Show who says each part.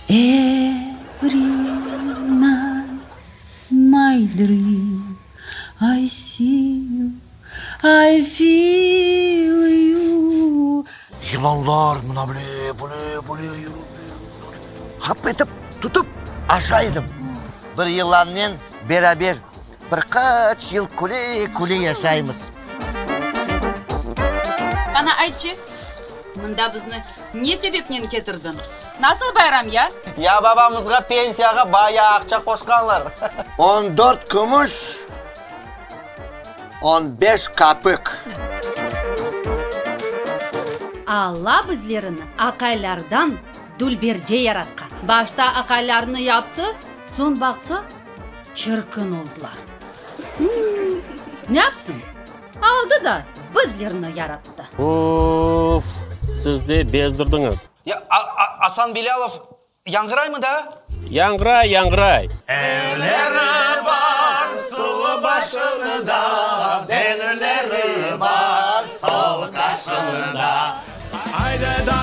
Speaker 1: Every night my dream I see you, I feel you.
Speaker 2: Yılanlar mına böyle, böyle, böyle yürü, hap etip tutıp aşay edim. Bir yılannen beraber bir qaç yıl küle-küle yaşaymız.
Speaker 3: Qana, aytçı, mında bizni ne sebepnen ketirdiñ? Nasıl bayram ya?
Speaker 4: Ya babamızğa pensiyağa bayağı aqça qoşqanlar.
Speaker 2: On dört kümüş, on beş kapik.
Speaker 3: Alla bizlerini aqaylardan dülberce yaratqan. Başta aqaylarnı yaptı, soñ baqsa, çirkin oldılar. Ne yapsın? Aldı da bizlerni yarattı.
Speaker 5: Uff, siz de bezdirdiñiz.
Speaker 4: Ya, Asan Bilâlov yañğıraymı daa?
Speaker 5: Yañğıray, yañğıray.
Speaker 6: Evleri bar suv başında, Benleri bar sol qaşında. Aydı da.